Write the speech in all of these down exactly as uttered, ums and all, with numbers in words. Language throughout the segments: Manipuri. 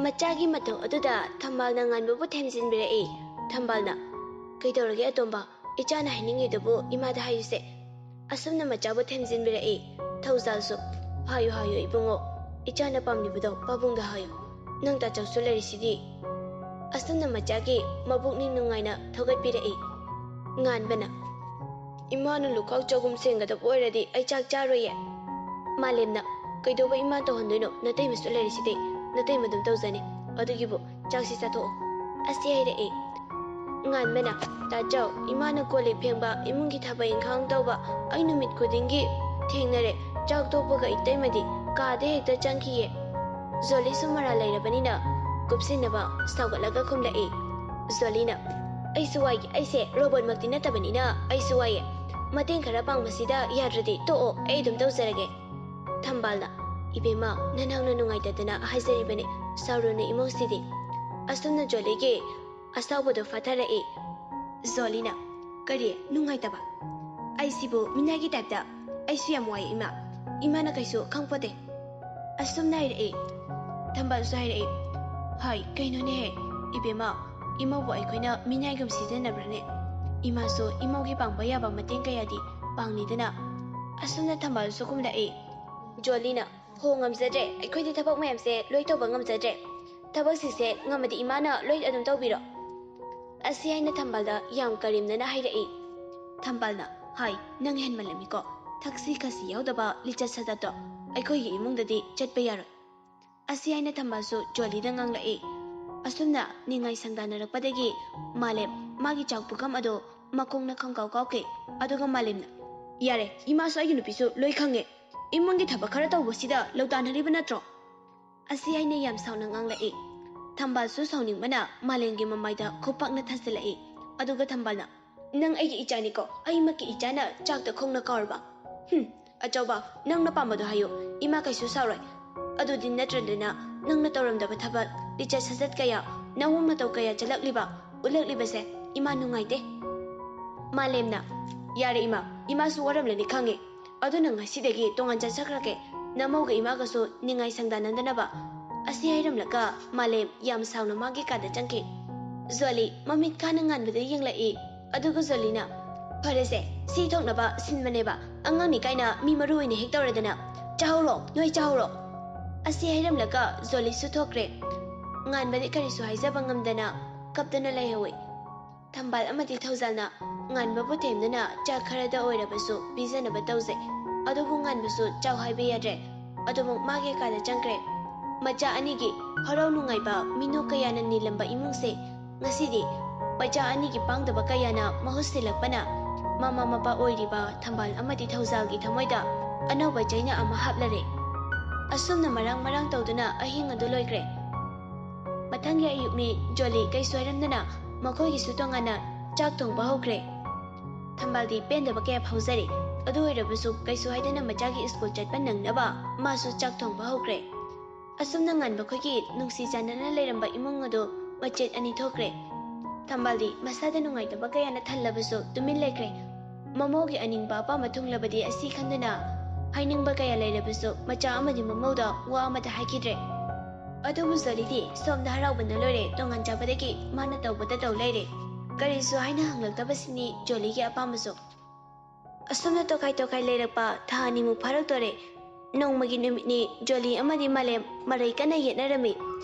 ꯃꯆꯥꯒꯤ ꯃꯇꯧ ꯑꯗꯨꯗ ꯊꯝꯕꯥꯜꯅ ꯉꯥꯟꯕꯕꯨ ꯊꯦꯝꯖꯤꯟꯕꯤꯔꯛꯏ꯫ ꯊꯝꯕꯥꯜꯅ, "ꯀꯩꯗꯧꯔꯒꯦ ꯑꯇꯣꯝꯕ? ꯏꯆꯥꯅ ꯍꯥꯏꯅꯤꯡꯉꯤꯗꯨꯕꯨ ꯏꯃꯥꯗ ꯍꯥꯏꯌꯨꯁꯦ꯫" ꯑꯁꯨꯝꯅ ꯃꯆꯥꯕꯨ ꯊꯦꯝꯖꯤꯟꯕꯤꯔꯛꯏ꯫ ꯊꯧꯖꯥꯜꯁꯨ, "ꯍꯥꯏꯌꯨ, ꯍꯥꯏꯌꯨ ꯏꯕꯨꯡꯉꯣ, ꯏꯆꯥꯅ ꯄꯥꯝꯂꯤꯕꯗꯣ ꯄꯥꯕꯨꯡꯗ ꯍꯥꯏꯌꯨ꯫ ꯅꯪ ꯇꯥꯆꯧꯁꯨ ꯂꯩꯔꯤꯁꯤꯗꯤ꯫" ꯑꯁꯨꯝꯅ ꯃꯆꯥꯒꯤ ꯃꯕꯨꯛꯅꯤꯡ ꯅꯨꯡꯉꯥꯏꯅ ꯊꯧꯒꯠꯄꯤꯔꯛꯏ꯫ ꯉꯥꯟꯕꯅ, "ꯏꯃꯥꯅ ꯂꯨꯈꯥꯛ ꯆꯒꯨꯝ ꯁꯦꯡꯒꯗꯕ ꯑꯣꯏꯔꯗꯤ ꯑꯩ ꯆꯥꯛ ꯆꯥꯔꯣꯏꯌꯦ꯫" ꯃꯥꯂꯦꯝꯅ, "ꯀꯩꯗꯧꯕ ꯏꯃꯥ ꯇꯧꯍꯟꯗꯣꯏꯅꯣ? ꯅꯇꯩꯃꯁꯨ ꯂꯩꯔꯤꯁꯤꯗꯤ, ꯅꯇꯩꯃ ꯑꯗꯨꯝ ꯇꯧꯖꯅꯤ꯫ ꯑꯗꯨꯒꯤꯕꯨ ꯆꯥꯛꯁꯤ ꯆꯥꯊꯣꯛꯑꯣ꯫" ꯑꯁꯤ ꯍꯥꯏꯔꯛꯏ꯫ ꯉꯥꯟꯕꯅ, "ꯇꯥꯆꯧ, ꯏꯃꯥꯅ ꯀꯣꯜ ꯂꯤꯛ ꯐꯦꯡꯕ, ꯏꯃꯨꯡꯒꯤ ꯊꯕꯛ ꯏꯪꯈꯥꯡ ꯇꯧꯕ ꯑꯩ ꯅꯨꯃꯤꯠ ꯈꯨꯗꯤꯡꯒꯤ ꯊꯦꯡꯅꯔꯦ꯫ ꯆꯥꯛ ꯇꯣꯛꯄꯒ ꯏꯇꯩꯃꯗꯤ ꯀꯥꯗ ꯍꯦꯛꯇ ꯆꯪꯈꯤꯌꯦ꯫" ꯖꯣꯂꯤꯁꯨ ꯃꯔꯥꯜ ꯂꯩꯔꯕꯅꯤꯅ ꯀꯨꯞꯁꯤꯟꯅꯕ ꯁꯥꯎꯒꯠꯂꯒ ꯈꯨꯝꯂꯛꯏ꯫ ꯖꯣꯂꯤꯅ, "ꯑꯩꯁꯨ ꯋꯥꯏꯒꯦ, ꯑꯩꯁꯦ ꯔꯣꯕꯣꯠꯃꯛꯇꯤ ꯅꯠꯇꯕꯅꯤꯅ ꯑꯩꯁꯨ ꯋꯥꯏꯌꯦ꯫ ꯃꯇꯦꯡ ꯈꯔ ꯄꯥꯡꯕꯁꯤꯗ ꯌꯥꯗ꯭ꯔꯗꯤ ꯇꯣꯛꯑꯣ, ꯑꯩ ꯑꯗꯨꯝ ꯇꯧꯖꯔꯒꯦ꯫" ꯊꯝꯕꯥꯜꯅ, "ꯏꯕꯦꯝꯃ, ꯅꯅꯥꯎꯅ ꯅꯨꯡꯉꯥꯏꯇꯗꯅ ꯍꯥꯏꯖꯔꯤꯕꯅꯤ, ꯁꯥꯎꯔꯨꯅꯨ ꯏꯃꯧꯁꯤꯗꯤ꯫" ꯑꯁꯨꯝꯅ ꯖꯣꯂꯤꯒꯤ ꯑꯁꯥꯎꯕꯗꯣ ꯐꯥꯊꯔꯛꯏ꯫ ꯖꯣꯂꯤꯅ, "ꯀꯔꯤ ꯅꯨꯡꯉꯥꯏꯇꯕ? ꯑꯩꯁꯤꯕꯨ ꯃꯤꯅꯥꯏꯒꯤ ꯇꯥꯏꯞꯇ? ꯑꯩꯁꯨ ꯌꯥꯝ ꯋꯥꯏ ꯏꯃꯥ꯫ ꯏꯃꯥꯅ ꯀꯩꯁꯨ ꯈꯪꯄꯣꯠꯇꯦ꯫" ꯑꯁꯨꯝꯅ ꯍꯥꯏꯔꯛꯏ꯫ ꯊꯝꯕꯥꯜꯁꯨ ꯍꯥꯏꯔꯛꯏ, "ꯍꯥꯏ, ꯀꯩꯅꯣꯅꯦꯍꯦ, ꯏꯕꯦꯝꯃ, ꯏꯃꯧꯕꯨ ꯑꯩꯈꯣꯏꯅ ꯃꯤꯅꯥꯏꯒꯨꯝ ꯁꯤꯖꯤꯟꯅꯕ꯭ꯔꯥꯅꯦ? ꯏꯃꯥꯁꯨ ꯏꯃꯧꯒꯤ ꯄꯥꯡꯕ ꯌꯥꯕ ꯃꯇꯦꯡ ꯀꯌꯥꯗꯤ ꯄꯥꯡꯂꯤꯗꯅ꯫" ꯑꯁꯨꯝꯅ ꯊꯝꯕꯥꯜꯁꯨ ꯈꯨꯝꯂꯛꯏ꯫ ꯖꯣꯂꯤꯅ, "ꯍꯣ, ꯉꯝꯖꯗ꯭ꯔꯦ, ꯑꯩꯈꯣꯏꯗꯤ ꯊꯕꯛ ꯃꯌꯥꯝꯁꯦ ꯂꯣꯏ ꯇꯧꯕ ꯉꯝꯖꯗ꯭ꯔꯦ꯫ ꯊꯕꯛꯁꯤꯡꯁꯦ ꯉꯝꯃꯗꯤ ꯏꯃꯥꯅ ꯂꯣꯏ ꯑꯗꯨꯝ ꯇꯧꯕꯤꯔꯣ꯫" ꯑꯁꯤ ꯍꯥꯏꯅ ꯊꯝꯕꯥꯜꯗ ꯌꯥꯝ ꯀꯔꯦꯝꯅꯅ ꯍꯥꯏꯔꯛꯏ꯫ ꯊꯝꯕꯥꯜꯅ, "ꯍꯥꯏ, ꯅꯪ ꯍꯦꯟꯃꯜꯂꯝꯃꯤꯀꯣ, ꯊꯛꯁꯤ ꯈꯥꯁꯤ ꯌꯥꯎꯗꯕ ꯂꯤꯆꯠ ꯁꯥꯖꯠꯇꯣ ꯑꯩꯈꯣꯏꯒꯤ ꯏꯃꯨꯡꯗꯗꯤ ꯆꯠꯄ ꯌꯥꯔꯣꯏ꯫" ꯑꯁꯤ ꯍꯥꯏꯅ ꯊꯝꯕꯥꯜꯁꯨ ꯖꯣꯂꯤꯗ ꯉꯥꯡꯂꯛꯏ꯫ ꯑꯁꯨꯝꯅ ꯅꯤꯡꯉꯥꯏ ꯁꯪꯗꯥꯅꯔꯛꯄꯗꯒꯤ ꯃꯥꯂꯦꯝ ꯃꯥꯒꯤ ꯆꯥꯛ ꯄꯨꯈꯝ ꯑꯗꯣ ꯃꯈꯣꯡꯅ ꯈꯪꯀꯥꯎ ꯀꯥꯎꯈꯤ꯫ ꯑꯗꯨꯒ ꯃꯥꯂꯦꯝꯅ, "ꯌꯥꯔꯦ, ꯏꯃꯥꯁꯨ ꯑꯩꯒꯤ ꯅꯨꯄꯤꯁꯨ ꯂꯣꯏ ꯈꯪꯉꯦ꯫ ꯏꯃꯨꯡꯒꯤ ꯊꯕꯛ ꯈꯔ ꯇꯧꯕꯁꯤꯗ ꯂꯧꯇꯥꯟꯅꯔꯤꯕ ꯅꯠꯇ꯭ꯔꯣ?" ꯑꯁꯤ ꯍꯥꯏꯅ ꯌꯥꯝ ꯁꯥꯎꯅ ꯉꯥꯡꯂꯛꯏ꯫ ꯊꯝꯕꯥꯜꯁꯨ ꯁꯥꯎꯅꯤꯡꯕꯅ ꯃꯥꯂꯦꯝꯒꯤ ꯃꯃꯥꯏꯗ ꯈꯨꯄꯥꯛꯅ ꯊꯥꯖꯤꯜꯂꯛꯏ꯫ ꯑꯗꯨꯒ ꯊꯝꯕꯥꯜꯅ, "ꯅꯪ ꯑꯩꯒꯤ ꯏꯆꯥꯅꯤꯀꯣ, ꯑꯩꯃꯛꯀꯤ ꯏꯆꯥꯅ ꯆꯥꯛꯇ ꯈꯣꯡꯅ ꯀꯥꯎꯔꯕ? ꯍꯨꯝ, ꯑꯆꯧꯕ, ꯅꯪꯅ ꯄꯥꯝꯕꯗꯣ ꯍꯥꯏꯌꯨ, ꯏꯃꯥ ꯀꯩꯁꯨ ꯁꯥꯎꯔꯣꯏ꯫ ꯑꯗꯨꯗꯤ ꯅꯠꯇ꯭ꯔꯗꯅ ꯅꯪꯅ ꯇꯧꯔꯝꯗꯕ ꯊꯕꯛ, ꯂꯤꯆꯠ ꯁꯥꯖꯠ ꯀꯌꯥ, ꯅꯑꯣꯡ ꯅꯇꯧ ꯀꯌꯥ ꯆꯠꯂꯛꯂꯤꯕ, ꯎꯠꯂꯛꯂꯤꯕꯁꯦ ꯏꯃꯥ ꯅꯨꯡꯉꯥꯏꯇꯦ꯫" ꯃꯥꯂꯦꯝꯅ, "ꯌꯥꯔꯦ ꯏꯃꯥ, ꯏꯃꯥꯁꯨ ꯋꯥꯔꯝꯂꯅꯤ ꯈꯪꯉꯦ꯫ ꯑꯗꯨꯅ ꯉꯁꯤꯗꯒꯤ ꯇꯣꯉꯥꯟ ꯆꯠꯆꯈ꯭ꯔꯒꯦ꯫ ꯅꯃꯧꯒ ꯏꯃꯥꯒꯁꯨ ꯅꯤꯡꯉꯥꯏ ꯁꯪꯗꯥꯅꯗꯅꯕ꯫ ꯑꯁꯤ ꯍꯥꯏꯔꯝꯂꯒ ꯃꯥꯂꯦꯝ ꯌꯥꯝ ꯁꯥꯎꯅ ꯃꯥꯒꯤ ꯀꯥꯗ ꯆꯪꯈꯤ꯫ ꯖꯣꯂꯤ ꯃꯃꯤꯠ ꯈꯥꯅ ꯉꯥꯟꯕꯗ ꯌꯦꯡꯂꯛꯏ꯫ ꯑꯗꯨꯒ ꯖꯣꯂꯤꯅ, "ꯐꯔꯦꯁꯦ, ꯁꯤ ꯊꯣꯛꯅꯕ ꯁꯤꯟꯕꯅꯦꯕ, ꯑꯉꯥꯡꯅꯤ ꯀꯥꯏꯅ ꯃꯤ ꯃꯔꯨ ꯑꯣꯏꯅ ꯍꯦꯛ ꯇꯧꯔꯗꯅ꯫ ꯆꯥꯍꯧꯔꯣ, ꯅꯣꯏ ꯆꯥꯍꯧꯔꯣ"꯫ ꯑꯁꯤ ꯍꯥꯏꯔꯝꯂꯒ ꯖꯣꯂꯤꯁꯨ ꯊꯣꯛꯈ꯭ꯔꯦ꯫ ꯉꯥꯟꯕꯗꯤ ꯀꯔꯤꯁꯨ ꯍꯥꯏꯖꯕ ꯉꯝꯗꯅ ꯀꯞꯇꯅ ꯂꯩꯍꯧꯏ꯫ ꯊꯝꯕꯥꯜ ꯑꯃꯗꯤ ꯊꯧꯖꯥꯜꯅ ꯉꯥꯟꯕꯕꯨ ꯊꯦꯝꯗꯨꯅ ꯆꯥꯛ ꯈꯔꯗ ꯑꯣꯏꯔꯕꯁꯨ ꯄꯤꯖꯅꯕ ꯇꯧꯖꯩ꯫ ꯑꯗꯨꯕꯨ ꯉꯥꯟꯕꯁꯨ ꯆꯥꯎ ꯍꯥꯏꯕ ꯌꯥꯗ꯭ꯔꯦ꯫ ꯑꯗꯨꯃꯛ ꯃꯥꯒꯤ ꯀꯥꯗ ꯆꯪꯈ꯭ꯔꯦ꯫ ꯃꯆꯥ ꯑꯅꯤꯒꯤ ꯍꯔꯥꯎ ꯅꯨꯡꯉꯥꯏꯕ ꯃꯤꯅꯣꯛ ꯀꯌꯥꯅ ꯅꯤꯜꯂꯝꯕ ꯏꯃꯨꯡꯁꯦ ꯉꯁꯤꯗꯤ ꯃꯆꯥ ꯑꯅꯤꯒꯤ ꯄꯥꯡꯗꯕ ꯀꯌꯥꯅ ꯃꯍꯨꯠ ꯁꯤꯜꯂꯛꯄꯅ ꯃꯃꯥ ꯃꯄꯥ ꯑꯣꯏꯔꯤꯕ ꯊꯝꯕꯥꯜ ꯑꯃꯗꯤ ꯊꯧꯖꯥꯜꯒꯤ ꯊꯃꯣꯏꯗ ꯑꯅꯧꯕ ꯆꯩꯅ ꯑꯃ ꯍꯥꯞꯂꯔꯦ꯫ ꯑꯁꯨꯝꯅ ꯃꯔꯥꯡ ꯃꯔꯥꯡ ꯇꯧꯗꯨꯅ ꯑꯍꯤꯡ ꯑꯗꯨ ꯂꯣꯏꯈ꯭ꯔꯦ꯫ ꯃꯊꯪꯒꯤ ꯑꯌꯨꯛꯅꯤ꯫ ꯖꯣꯂꯤ ꯀꯩꯁꯨ ꯍꯥꯏꯔꯝꯗꯅ ꯃꯈꯣꯏꯒꯤꯁꯨ ꯇꯣꯉꯥꯟꯅ ꯆꯥꯛ ꯊꯣꯡꯕ ꯍꯧꯈ꯭ꯔꯦ꯫ ꯊꯝꯕꯥꯜꯗꯤ ꯄꯦꯟꯗꯕ ꯀꯌꯥ ꯐꯥꯎꯖꯔꯤ꯫ ꯑꯗꯨ ꯑꯣꯏꯔꯕꯁꯨ ꯀꯩꯁꯨ ꯍꯥꯏꯗꯅ ꯃꯆꯥꯒꯤ ꯁ꯭ꯀꯨꯜ ꯆꯠꯄ ꯅꯪꯅꯕ ꯃꯥꯁꯨ ꯆꯥꯛ ꯊꯣꯡꯕ ꯍꯧꯈ꯭ꯔꯦ꯫ ꯑꯁꯨꯝꯅ ꯉꯥꯟꯕ ꯈꯣꯏꯒꯤ ꯅꯨꯡꯁꯤ ꯆꯥꯟꯅꯅ ꯂꯩꯔꯝꯕ ꯏꯃꯨꯡ ꯑꯗꯨ ꯃꯆꯦꯠ ꯑꯅꯤ ꯊꯣꯛꯈ꯭ꯔꯦ꯫ ꯊꯝꯕꯥꯜꯗꯤ ꯃꯁꯥꯗ ꯅꯨꯡꯉꯥꯏꯇꯕ ꯀꯌꯥꯅ ꯊꯜꯂꯕꯁꯨ ꯇꯨꯃꯤꯟ ꯂꯩꯈ꯭ꯔꯦ꯫ ꯃꯃꯧꯒꯤ ꯑꯅꯤꯡꯕ ꯑꯄꯥꯝꯕ ꯊꯨꯡꯂꯕꯗꯤ ꯑꯁꯤ ꯈꯟꯗꯨꯅ ꯍꯥꯏꯅꯤꯡꯕ ꯀꯌꯥ ꯂꯩꯔꯕꯁꯨ ꯃꯆꯥ ꯑꯃꯗꯤ ꯃꯃꯧꯗ ꯋꯥ ꯑꯃꯠꯇ ꯍꯥꯏꯈꯤꯗ꯭ꯔꯦ꯫ ꯑꯗꯨꯕꯨ ꯖꯣꯂꯤꯗꯤ ꯁꯣꯝꯗ ꯍꯔꯥꯎꯕꯅ ꯂꯣꯏꯔꯦ, ꯇꯣꯉꯥꯟ ꯆꯥꯕꯗꯒꯤ ꯃꯥꯅ ꯇꯧꯕꯗ ꯇꯧ ꯂꯩꯔꯦ꯫ ꯀꯔꯤꯁꯨ ꯍꯥꯏꯅ ꯍꯪꯂꯛꯇꯕꯁꯤꯅꯤ ꯖꯣꯂꯤꯒꯤ ꯑꯄꯥꯝꯕꯁꯨ꯫ ꯑꯁꯨꯝꯅ ꯇꯣꯈꯥꯏ ꯇꯣꯈꯥꯏ ꯂꯩꯔꯛꯄ ꯊꯥ ꯑꯅꯤꯃꯨꯛ ꯐꯥꯔꯛꯇꯣꯔꯦ꯫ ꯅꯣꯡꯃꯒꯤ ꯅꯨꯃꯤꯠꯅꯤ꯫ ꯖꯣꯂꯤ ꯑꯃꯗꯤ ꯃꯥꯂꯦꯝ ꯃꯔꯩ ꯀꯟꯅ ꯌꯦꯠꯅꯔꯝꯃꯤ꯫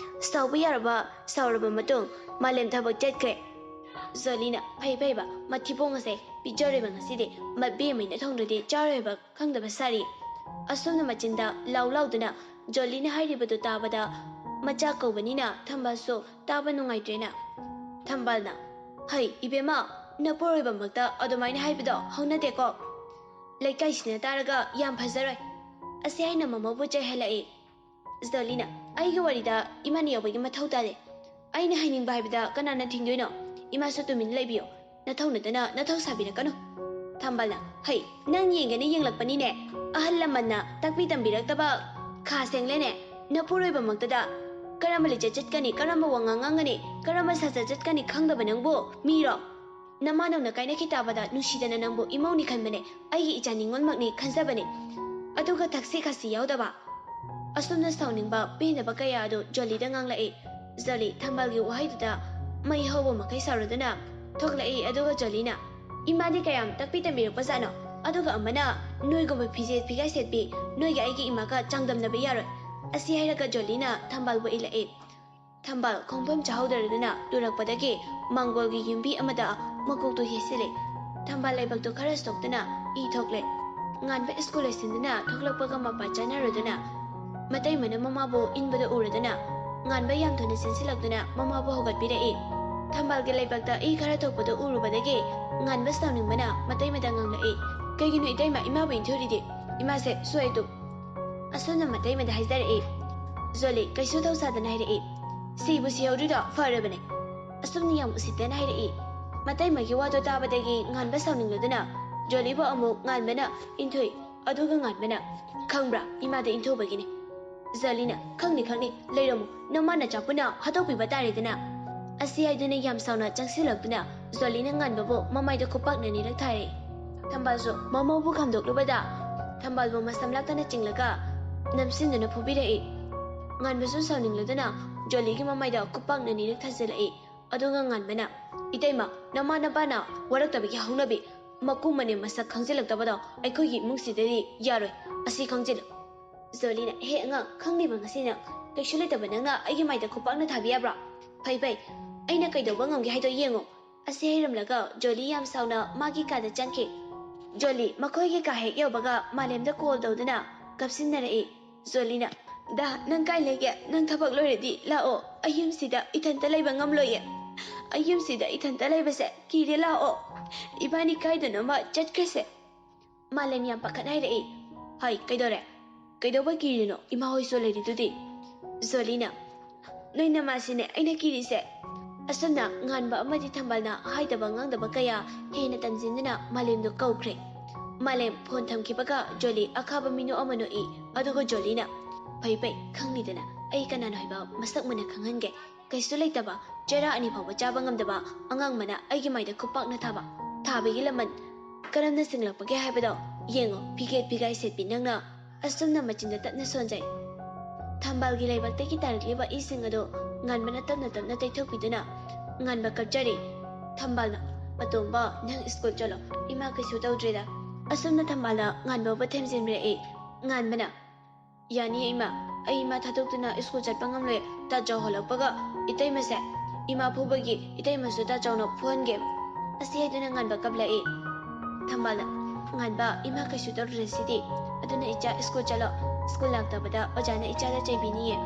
ꯁꯥꯎꯕ ꯌꯥꯔꯕ ꯁꯥꯎꯔꯕ ꯃꯇꯨꯡ ꯃꯥꯂꯦꯝ ꯊꯕꯛ ꯆꯠꯈ꯭ꯔꯦ꯫ ꯖꯣꯂꯤꯅ, "ꯐꯩ ꯐꯩꯕ, ꯃꯊꯤꯕꯣꯡ ꯑꯁꯦ ꯄꯤꯖꯔꯣꯏꯕ ꯉꯁꯤꯗꯤ, ꯃꯕꯦꯝꯃꯩꯅ ꯊꯣꯡꯗ꯭ꯔꯗꯤ ꯆꯥꯔꯣꯏ ꯍꯥꯏꯕ ꯈꯪꯗꯕ ꯁꯥꯔꯤ"꯫ ꯑꯁꯨꯝꯅ ꯃꯆꯤꯟꯗ ꯂꯥꯎ ꯂꯥꯎꯗꯨꯅ ꯖꯣꯂꯤꯅ ꯍꯥꯏꯔꯤꯕꯗꯨ ꯇꯥꯕꯗ ꯃꯆꯥ ꯀꯧꯕꯅꯤꯅ ꯊꯝꯕꯥꯜꯁꯨ ꯇꯥꯕ ꯅꯨꯡꯉꯥꯏꯇ꯭ꯔꯦꯅ꯫ ꯊꯝꯕꯥꯜꯅ, "ꯍꯩ ꯏꯕꯦꯝꯃ, ꯅꯄꯨꯔꯣꯏꯕꯃꯛꯇ ꯑꯗꯨꯃꯥꯏꯅ ꯍꯥꯏꯕꯗꯣ ꯍꯧꯅꯗꯦꯀꯣ꯫ ꯂꯩꯀꯥꯏꯁꯤꯅ ꯇꯥꯔꯒ ꯌꯥꯝ ꯐꯖꯔꯣꯏ"꯫ ꯑꯁꯤ ꯍꯥꯏꯅ ꯃꯃꯧꯕꯨ ꯆꯩꯍꯜꯂꯛꯏ꯫ ꯖꯣꯂꯤꯅ, "ꯑꯩꯒꯤ ꯋꯥꯔꯤꯗ ꯏꯃꯥꯅ ꯌꯥꯎꯕꯒꯤ ꯃꯊꯧ ꯇꯥꯗꯦ꯫ ꯑꯩꯅ ꯍꯥꯏꯅꯤꯡꯕ ꯍꯥꯏꯕꯗ ꯀꯅꯥꯅ ꯊꯤꯡꯗꯣꯏꯅꯣ? ꯏꯃꯥꯁꯨ ꯇꯨꯃꯤꯟꯅ ꯂꯩꯕꯤꯌꯨ꯫ ꯅꯊꯧ ꯅꯠꯇꯅ ꯅꯊꯧ ꯁꯥꯕꯤꯔꯛꯀꯅꯨ"꯫ ꯊꯝꯕꯥꯜꯅ, "ꯍꯩ, ꯅꯪ ꯌꯦꯡꯒꯦꯅ ꯌꯦꯡꯂꯛꯄꯅꯤꯅꯦ꯫ ꯑꯍꯜ ꯂꯃꯟꯅ ꯇꯥꯛꯄꯤ ꯇꯝꯕꯤꯔꯛꯇꯕ ꯈꯥ ꯁꯦꯡꯂꯦꯅꯦ꯫ ꯅꯄꯨꯔꯣꯏꯕꯃꯛꯇꯗ ꯀꯔꯝꯕ ꯂꯤꯆꯠ ꯆꯠꯀꯅꯤ, ꯀꯔꯝꯕ ꯋꯥꯉꯥꯡ ꯉꯥꯡꯒꯅꯤ, ꯀꯔꯝꯕ ꯁꯥꯖꯠ ꯆꯠꯀꯅꯤ ꯈꯪꯗꯕ ꯅꯪꯕꯨ ꯃꯤꯔꯣ? ꯅꯃꯥꯅꯧꯅ ꯀꯥꯏꯅꯈꯤ ꯇꯥꯕꯗ ꯅꯨꯡꯁꯤꯗꯅ ꯅꯪꯕꯨ ꯏꯃꯧꯅꯤ ꯈꯟꯕꯅꯦ, ꯑꯩꯒꯤ ꯏꯆꯥ ꯅꯤꯉꯣꯜꯃꯛꯅꯤ ꯈꯟꯖꯕꯅꯦ꯫ ꯑꯗꯨꯒ ꯊꯛꯁꯤ ꯈꯥꯁꯤ ꯌꯥꯎꯗꯕ"꯫ ꯑꯁꯨꯝꯅ ꯁꯥꯎꯅꯤꯡꯕ ꯄꯦꯟꯗꯕ ꯀꯌꯥ ꯑꯗꯨ ꯖꯣꯂꯤꯗ ꯉꯥꯡꯂꯛꯏ꯫ ꯖꯣꯂꯤ ꯊꯝꯕꯥꯜꯒꯤ ꯋꯥꯍꯩꯗꯨꯗ ꯃꯩ ꯍꯧꯕ ꯃꯈꯩ ꯁꯥꯎꯔꯗꯨꯅ ꯊꯣꯛꯂꯛꯏ꯫ ꯑꯗꯨꯒ ꯖꯣꯂꯤꯅ, "ꯏꯃꯥꯗꯤ ꯀꯌꯥꯝ ꯇꯥꯛꯄꯤ ꯇꯝꯕꯤꯔꯛꯄꯖꯥꯠꯅꯣ? ꯑꯗꯨꯒ ꯑꯃꯅ ꯅꯣꯏꯒꯨꯝꯕ ꯐꯤꯖꯦꯠ ꯐꯤꯒꯥꯏ ꯁꯦꯠꯄꯤ, ꯅꯣꯏꯒ ꯑꯩꯒꯤ ꯏꯃꯥꯒ ꯆꯥꯡꯗꯝꯅꯕ ꯌꯥꯔꯣꯏ"꯫ ꯑꯁꯤ ꯍꯥꯏꯔꯒ ꯖꯣꯂꯤꯅ ꯊꯝꯕꯥꯜꯕꯨ ꯏꯜꯂꯛꯏ꯫ ꯊꯝꯕꯥꯜ ꯈꯣꯡꯐꯝ ꯆꯥꯍꯧꯗ꯭ꯔꯗꯨꯅ ꯇꯨꯔꯛꯄꯗꯒꯤ ꯃꯥꯡꯒꯣꯜꯒꯤ ꯌꯨꯝꯕꯤ ꯑꯃꯗ ꯃꯀꯣꯛꯇꯨ ꯌꯩꯁꯤꯜꯂꯦ꯫ ꯊꯝꯕꯥꯜ ꯂꯩꯕꯛꯇꯨ ꯈꯔ ꯁꯣꯛꯇꯨꯅ ꯏ ꯊꯣꯛꯂꯦ꯫ ꯉꯥꯟꯕ ꯁ꯭ꯀꯨꯜ ꯂꯣꯏꯁꯤꯟꯗꯨꯅ ꯊꯣꯛꯂꯛꯄꯒ ꯃꯄꯥ ꯆꯥꯅꯔꯨꯗꯨꯅ ꯃꯇꯩꯃꯅ ꯃꯃꯥꯕꯨ ꯏꯟꯕꯗ ꯎꯔꯗꯨꯅ ꯉꯥꯟꯕ ꯌꯥꯝ ꯊꯨꯅ ꯆꯦꯟꯁꯤꯜꯂꯛꯇꯨꯅ ꯃꯃꯥꯕꯨ ꯍꯧꯒꯠꯄꯤꯔꯛꯏ꯫ ꯊꯝꯕꯥꯜꯒꯤ ꯂꯩꯕꯛꯇ ꯏ ꯈꯔ ꯊꯣꯛꯄꯗꯨ ꯎꯔꯨꯕꯗꯒꯤ ꯉꯥꯟꯕ ꯁꯥꯎꯅꯤꯡꯕꯅ ꯃꯇꯩꯃꯗ ꯉꯥꯡꯂꯛꯏ, "ꯀꯩꯒꯤꯅꯣ ꯏꯇꯩꯃ ꯏꯃꯥꯕꯨ ꯏꯟꯊꯨꯔꯤꯗꯤ? ꯏꯃꯥꯁꯦ ꯁꯣꯏ ꯑꯗꯨ"꯫ ꯑꯁꯣꯝꯅ ꯃꯇꯩꯃꯗ ꯍꯥꯏꯖꯔꯛꯏ꯫ ꯖꯣꯂꯤ ꯀꯩꯁꯨ ꯊꯧꯁꯥꯗꯅ ꯍꯥꯏꯔꯛꯏ, "ꯁꯤꯕꯨ ꯁꯤꯍꯧꯗ꯭ꯔꯤꯗꯣ ꯐꯔꯕꯅꯦ"꯫ ꯑꯁꯣꯝꯅ ꯌꯥꯝ ꯎꯁꯤꯠꯇꯅ ꯍꯥꯏꯔꯛꯏ꯫ ꯃꯇꯩꯃꯒꯤ ꯋꯥꯗꯣ ꯇꯥꯕꯗꯒꯤ ꯉꯥꯟꯕ ꯁꯥꯎꯅꯤꯡꯂꯗꯨꯅ ꯖꯣꯂꯤꯕꯨ ꯑꯃꯨꯛ ꯉꯥꯟꯕꯅ ꯏꯟꯊꯨꯏ꯫ ꯑꯗꯨꯒ ꯉꯥꯟꯕꯅ, "ꯈꯪꯕ꯭ꯔꯥ, ꯏꯃꯥꯗ ꯏꯟꯊꯨꯕꯒꯤꯅꯤ"꯫ ꯖꯣꯂꯤꯅ, "ꯈꯪꯅꯤ ꯈꯪꯅꯤ, ꯂꯩꯔꯝꯃꯨ, ꯅꯃꯥ ꯅꯆꯥ ꯄꯨꯟꯅ ꯍꯥꯠꯇꯣꯛꯄꯤꯕ ꯇꯥꯔꯦꯗꯅ"꯫ ꯑꯁꯤ ꯍꯥꯏꯗꯨꯅ ꯌꯥꯝ ꯁꯥꯎꯅ ꯆꯪꯁꯤꯜꯂꯛꯇꯨꯅ ꯖꯣꯂꯤꯅ ꯉꯥꯟꯕꯕꯨ ꯃꯃꯥꯏꯗ ꯈꯨꯄꯥꯛꯅ ꯑꯅꯤꯔꯛ ꯊꯥꯔꯦ꯫ ꯊꯝꯕꯥꯜꯁꯨ ꯃꯃꯧꯕꯨ ꯈꯥꯝꯗꯣꯛꯂꯨꯕꯗ ꯊꯝꯕꯥꯜꯕꯨ ꯃꯁꯝ ꯂꯥꯛꯇꯅ ꯆꯤꯡꯂꯒ ꯅꯝꯁꯤꯟꯗꯨꯅ ꯐꯨꯕꯤꯔꯛꯏ꯫ ꯉꯥꯟꯕꯁꯨ ꯁꯥꯎꯅꯤꯡꯂꯗꯨꯅ ꯖꯣꯂꯤꯒꯤ ꯃꯃꯥꯏꯗ ꯈꯨꯄꯥꯛꯅ ꯑꯅꯤꯔꯛ ꯊꯥꯖꯤꯜꯂꯛꯏ꯫ ꯑꯗꯨꯒ ꯉꯥꯟꯕꯅ, "ꯏꯇꯩꯃ, ꯅꯃꯥ ꯅꯄꯥꯅ ꯋꯥꯔꯛꯇꯕꯒꯤ ꯍꯧꯅꯕꯤ, ꯃꯀꯨ ꯃꯅꯦꯝ ꯃꯁꯛ ꯈꯪꯖꯤꯜꯂꯛꯇꯕꯗꯣ ꯑꯩꯈꯣꯏꯒꯤ ꯏꯃꯨꯡꯁꯤꯗꯗꯤ ꯌꯥꯔꯣꯏ, ꯑꯁꯤ ꯈꯪꯖꯤꯜꯂꯨ"꯫ ꯖꯣꯂꯤꯅ, "ꯍꯦ ꯑꯉꯥꯡ, ꯈꯪꯂꯤꯕ ꯉꯁꯤꯅ ꯀꯩꯁꯨ ꯂꯩꯇꯕ ꯅꯪꯅ ꯑꯩꯒꯤ ꯃꯥꯏꯗ ꯈꯨꯄꯥꯛꯅ ꯊꯥꯕ ꯌꯥꯕ꯭ꯔꯥ? ꯐꯩ ꯐꯩ, ꯑꯩꯅ ꯀꯩꯗꯧꯕ ꯉꯝꯒꯦ ꯍꯥꯏꯗꯣ ꯌꯦꯡꯉꯣ"꯫ ꯑꯁꯤ ꯍꯩꯔꯝꯂꯒ ꯖꯣꯂꯤ ꯌꯥꯝ ꯁꯥꯎꯅ ꯃꯥꯒꯤ ꯀꯥꯗ ꯆꯪꯈꯤ꯫ ꯖꯣꯂꯤ ꯃꯈꯣꯏꯒꯤ ꯀꯥ ꯍꯦꯛ ꯌꯧꯕꯒ ꯃꯥꯂꯦꯝꯗ ꯀꯣꯜ ꯇꯧꯗꯨꯅ ꯀꯞꯁꯤꯟꯅꯔꯛꯏ꯫ ꯖꯣꯂꯤꯅ, "ꯗꯥ, ꯅꯪ ꯀꯥꯏ ꯂꯩꯒꯦ? ꯅꯪ ꯊꯕꯛ ꯂꯣꯏꯔꯗꯤ ꯂꯥꯛꯑꯣ, ꯑꯩ ꯌꯨꯝꯁꯤꯗ ꯏꯊꯟꯇ ꯂꯩꯕ ꯉꯝꯂꯣꯏꯌꯦ꯫ ꯑꯩ ꯌꯨꯝꯁꯤꯗ ꯏꯊꯟꯇ ꯂꯩꯕꯁꯦ ꯀꯤꯔꯦ, ꯂꯥꯛꯑꯣ, ꯏꯕꯥꯅꯤ ꯀꯥꯏꯗꯅꯣꯃ ꯆꯠꯈ꯭ꯔꯁꯦ"꯫ ꯃꯥꯂꯦꯝ ꯌꯥꯝ ꯄꯥꯈꯠꯅ ꯍꯥꯏꯔꯛꯏ꯫ "ꯍꯥꯏ, ꯀꯩꯗꯧꯔꯦ? ꯀꯩꯗꯧꯕ ꯀꯤꯔꯤꯅꯣ? ꯏꯃꯥ ꯍꯣꯏꯁꯨ ꯂꯩꯔꯤꯗꯨꯗꯤ"꯫ ꯖꯣꯂꯤꯅ, "ꯅꯣꯏ ꯅꯃꯥꯁꯤꯅꯦ ꯑꯩꯅ ꯀꯤꯔꯤꯁꯦ"꯫ ꯑꯁꯨꯝꯅ ꯉꯥꯟꯕ ꯑꯃꯗꯤ ꯊꯝꯕꯥꯜꯅ ꯍꯥꯏꯗꯕ ꯉꯥꯡꯗꯕ ꯀꯌꯥ ꯍꯦꯟꯅ ꯇꯝꯁꯤꯟꯗꯨꯅ ꯃꯥꯂꯦꯝꯗꯨ ꯀꯧꯈ꯭ꯔꯦ꯫ ꯃꯥꯂꯦꯝ ꯐꯣꯟ ꯊꯝꯈꯤꯕꯒ ꯖꯣꯂꯤ ꯑꯈꯥꯕ ꯃꯤꯅꯣꯛ ꯑꯃ ꯅꯣꯛꯏ꯫ ꯑꯗꯨꯒ ꯖꯣꯂꯤꯅ, "ꯐꯩ ꯐꯩ, ꯈꯪꯂꯤꯗꯅ ꯑꯩ ꯀꯅꯥꯅꯣ ꯍꯥꯏꯕ ꯃꯁꯛ ꯃꯨꯟꯅ ꯈꯪꯍꯟꯒꯦ꯫ ꯀꯩꯁꯨ ꯂꯩꯇꯕ ꯆꯔꯥ ꯑꯅꯤ ꯐꯥꯎꯕ ꯆꯥꯕ ꯉꯝꯗꯕ ꯑꯉꯥꯡ ꯑꯃꯅ ꯑꯩꯒꯤ ꯃꯥꯏꯗ ꯈꯨꯄꯥꯛꯅ ꯊꯥꯕ꯫ ꯊꯥꯕꯒꯤ ꯂꯃꯟ ꯀꯔꯝꯅ ꯁꯤꯡꯂꯛꯄꯒꯦ ꯍꯥꯏꯕꯗꯣ ꯌꯦꯡꯉꯣ, ꯐꯤꯒꯦꯠ ꯐꯤꯒꯥꯏ ꯁꯦꯠꯄꯤ ꯅꯪꯅ"꯫ ꯑꯁꯨꯝꯅ ꯃꯆꯤꯟꯗ ꯇꯠꯅ ꯁꯣꯟꯖꯩ꯫ ꯊꯝꯕꯥꯜꯒꯤ ꯂꯥꯏꯕꯛꯇꯒꯤ ꯇꯥꯔꯛꯂꯤꯕ ꯏꯁꯤꯡ ꯑꯗꯨ ꯉꯥꯟꯕꯅ ꯇꯞꯅ ꯇꯞꯅ ꯇꯩꯊꯣꯛꯄꯤꯗꯨꯅ ꯉꯥꯟꯕ ꯀꯞꯆꯔꯤ꯫ ꯊꯝꯕꯥꯜꯅ, "ꯑꯇꯣꯝꯕ, ꯅꯪ ꯁ꯭ꯀꯨꯜ ꯆꯠꯂꯣ, ꯏꯃꯥ ꯀꯩꯁꯨ ꯇꯧꯗ꯭ꯔꯤꯗ꯫" ꯑꯁꯨꯝꯅ ꯊꯝꯕꯥꯜꯅ ꯉꯥꯟꯕꯕꯨ ꯊꯦꯝꯖꯤꯟꯕꯤꯔꯛꯏ꯫ ꯉꯥꯟꯕꯅ, "ꯌꯥꯅꯤꯌꯦ ꯏꯃꯥ, ꯑꯩ ꯏꯃꯥ ꯊꯥꯗꯣꯛꯇꯨꯅ ꯁ꯭ꯀꯨꯜ ꯆꯠꯄ ꯉꯝꯂꯣꯏ꯫ ꯇꯥꯆꯧ ꯍꯜꯂꯛꯄꯒ ꯏꯇꯩꯃꯁꯦ ꯏꯃꯥ ꯐꯨꯕꯒꯤ ꯏꯇꯩꯃꯁꯨ ꯇꯥꯆꯧꯅ ꯐꯨꯍꯟꯒꯦ꯫" ꯑꯁꯤ ꯍꯥꯏꯗꯨꯅ ꯉꯥꯟꯕ ꯀꯞꯂꯛꯏ꯫ ꯊꯝꯕꯥꯜꯅ, "ꯉꯥꯟꯕ, ꯏꯃꯥ ꯀꯩꯁꯨ ꯇꯧꯔꯨꯔꯦ ꯁꯤꯗꯤ꯫ ꯑꯗꯨꯅ ꯏꯆꯥ ꯁ꯭ꯀꯨꯜ ꯆꯠꯂꯣ꯫ ꯁ꯭ꯀꯨꯜ ꯂꯥꯛꯇꯕꯗ ꯑꯣꯖꯥꯅ ꯏꯆꯥꯗ ꯆꯩꯕꯤꯅꯤꯌꯦ꯫"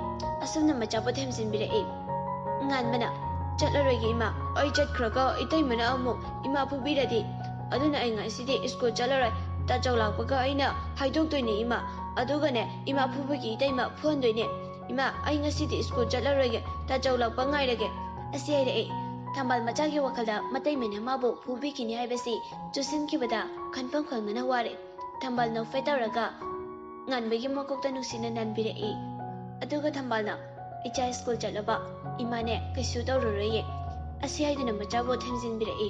ꯑꯁꯨꯝꯅ ꯃꯆꯥꯕꯨ ꯊꯦꯝꯖꯤꯟꯕꯤꯔꯛꯏ꯫ ꯉꯥꯟꯕꯅ, "ꯆꯠꯂꯔꯣꯏꯒꯦ ꯏꯃꯥ, ꯑꯩ ꯆꯠꯈ꯭ꯔꯒ ꯏꯇꯩꯃꯅ ꯑꯃꯨꯛ ꯏꯃꯥ ꯐꯨꯕꯤꯔꯗꯤ꯫ ꯑꯗꯨꯅ ꯑꯩ ꯉꯁꯤꯗꯤ ꯁ꯭ꯀꯨꯜ ꯆꯠꯂꯔꯣꯏ꯫ ꯇꯥꯆꯧ ꯂꯥꯛꯄꯒ ꯑꯩꯅ ꯍꯥꯏꯗꯣꯛꯇꯣꯏꯅꯦ ꯏꯃꯥ꯫ ꯑꯗꯨꯒꯅꯦ, ꯏꯃꯥ ꯐꯨꯕꯒꯤ ꯏꯇꯩꯃ ꯐꯨꯍꯟꯗꯣꯏꯅꯦ꯫ ꯏꯃꯥ, ꯑꯩ ꯉꯁꯤꯗꯤ ꯁ꯭ꯀꯨꯜ ꯆꯠꯂꯔꯣꯏꯒꯦ, ꯇꯥꯆꯧ ꯂꯥꯛꯄ ꯉꯥꯏꯔꯒꯦ꯫" ꯑꯁꯤ ꯍꯥꯏꯔꯛꯏ꯫ ꯊꯝꯕꯥꯜ ꯃꯆꯥꯒꯤ ꯋꯥꯈꯜꯗ ꯃꯇꯩꯃꯅ ꯃꯥꯕꯨ ꯐꯨꯕꯤꯈꯤꯅꯤ ꯍꯥꯏꯕꯁꯤ ꯆꯨꯁꯤꯟꯈꯤꯕꯗ ꯈꯟꯐꯝ ꯈꯪꯗꯅ ꯋꯥꯔꯦ꯫ ꯊꯝꯕꯥꯜ ꯅꯣꯛꯐꯦꯠ ꯇꯧꯔꯒ ꯉꯥꯟꯕꯒꯤ ꯃꯀꯣꯛꯇ ꯅꯨꯡꯁꯤꯅ ꯅꯟꯕꯤꯔꯛꯏ꯫ ꯑꯗꯨꯒ ꯊꯝꯕꯥꯜꯅ, "ꯏꯆꯥ ꯁ꯭ꯀꯨꯜ ꯆꯠꯂꯕ? ꯏꯃꯥꯅꯦ ꯀꯩꯁꯨ ꯇꯧꯔꯔꯣꯏꯌꯦ꯫" ꯑꯁꯤ ꯍꯥꯏꯗꯨꯅ ꯃꯆꯥꯕꯨ ꯊꯦꯝꯖꯤꯟꯕꯤꯔꯛꯏ꯫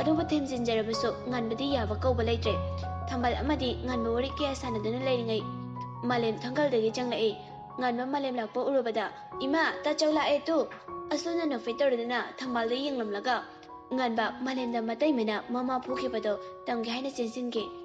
ꯑꯗꯨꯕꯨ ꯊꯦꯝꯖꯤꯟꯖꯔꯕꯁꯨ ꯉꯥꯟꯕꯗꯤ ꯌꯥꯕ ꯀꯧꯕ ꯂꯩꯇ꯭ꯔꯦ꯫ ꯊꯝꯕꯥꯜ ꯑꯃꯗꯤ ꯉꯥꯟꯕ ꯋꯥꯔꯤ ꯀꯌꯥ ꯁꯥꯟꯅꯗꯨꯅ ꯂꯩꯔꯤꯉꯩ ꯃꯥꯂꯦꯝ ꯊꯪꯒꯜꯗꯒꯤ ꯆꯪꯂꯛꯏ꯫ ꯉꯥꯟꯕ ꯃꯥꯂꯦꯝ ꯂꯥꯛꯄ ꯎꯔꯨꯕꯗ, "ꯏꯃꯥ, ꯇꯥꯆꯧ ꯂꯥꯛꯑꯦ ꯇꯨ!" ꯑꯁꯨꯝꯅ ꯅꯣꯛꯐꯦꯠ ꯇꯧꯔꯗꯨꯅ ꯊꯝꯕꯥꯜꯗ ꯌꯦꯡꯂꯝꯂꯒ ꯉꯥꯟꯕ ꯃꯥꯂꯦꯝꯗ ꯃꯇꯩꯃꯅ ꯃꯃꯥ ꯐꯨꯈꯤꯕꯗꯣ ꯇꯝꯒꯦ ꯍꯥꯏꯅ ꯆꯦꯟꯁꯤꯟꯈꯤ꯫